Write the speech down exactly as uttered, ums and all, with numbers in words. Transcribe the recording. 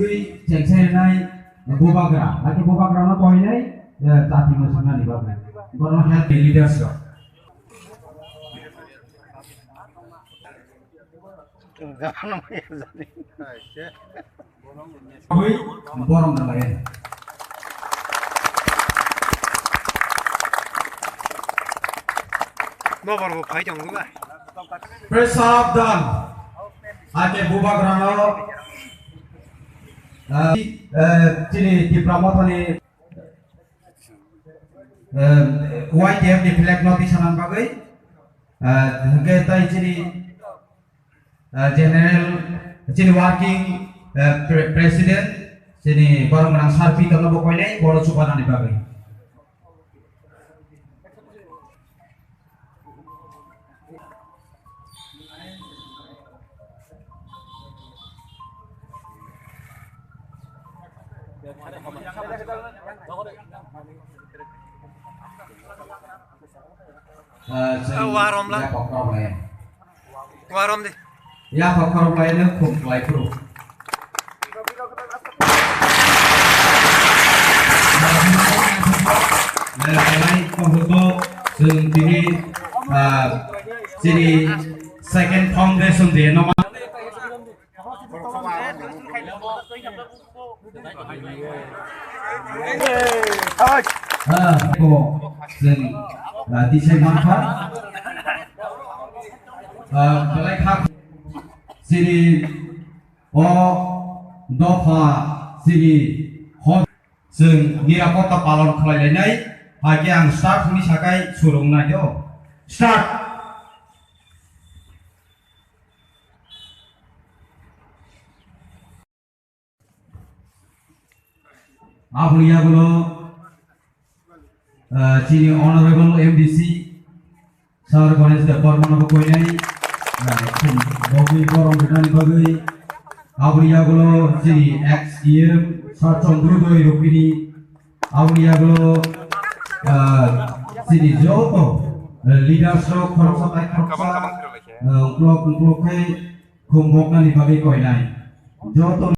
Twi chengsainai bubagra, ake bubagra no koinai, eh, jati mwswknani bagwi. Borno health leaders rok. Wi, borom dalai. Bobar bo phai tong ba. Press up dan. Ake bubagra no, eh, eh, chini Tipra Mothani, eh, Y T F ni flag no tisanani bagwi, eh, hwnkhe tai chini, eh, general, chini working, eh, pre-, president, chini borok gwnang sir Peter no bo koinai, bono chubanani bagwi. Ah, chwng warom la. Yapok rok le. Warom di. Yapok rok le no khum klai phuru. Le, le, le, chwng tini, ah, chini second foundation day no ma. Ah, ko, chwng, ah, tisai mankha. Ah, belai kha. Chini o dopha, chini hok, chwng nirapotta palon khlai lainai. Hakhe ang start hwnwi sakai surung nai do. Start. Aboni yagulo, ah, chini Honorable M D C, Sir Ganesh Debbarma no koinai, ah, khum bogwi borom rwnani bagwi. Aboni yagulo chini ex E M, Sir Chandrodoi Rupini. Aboni yagulo, ah, chini joto, ah, leaders rok khoroksa bai khoroksa, ah, uklok uklok khe khum boknani bagwi koinai. Joto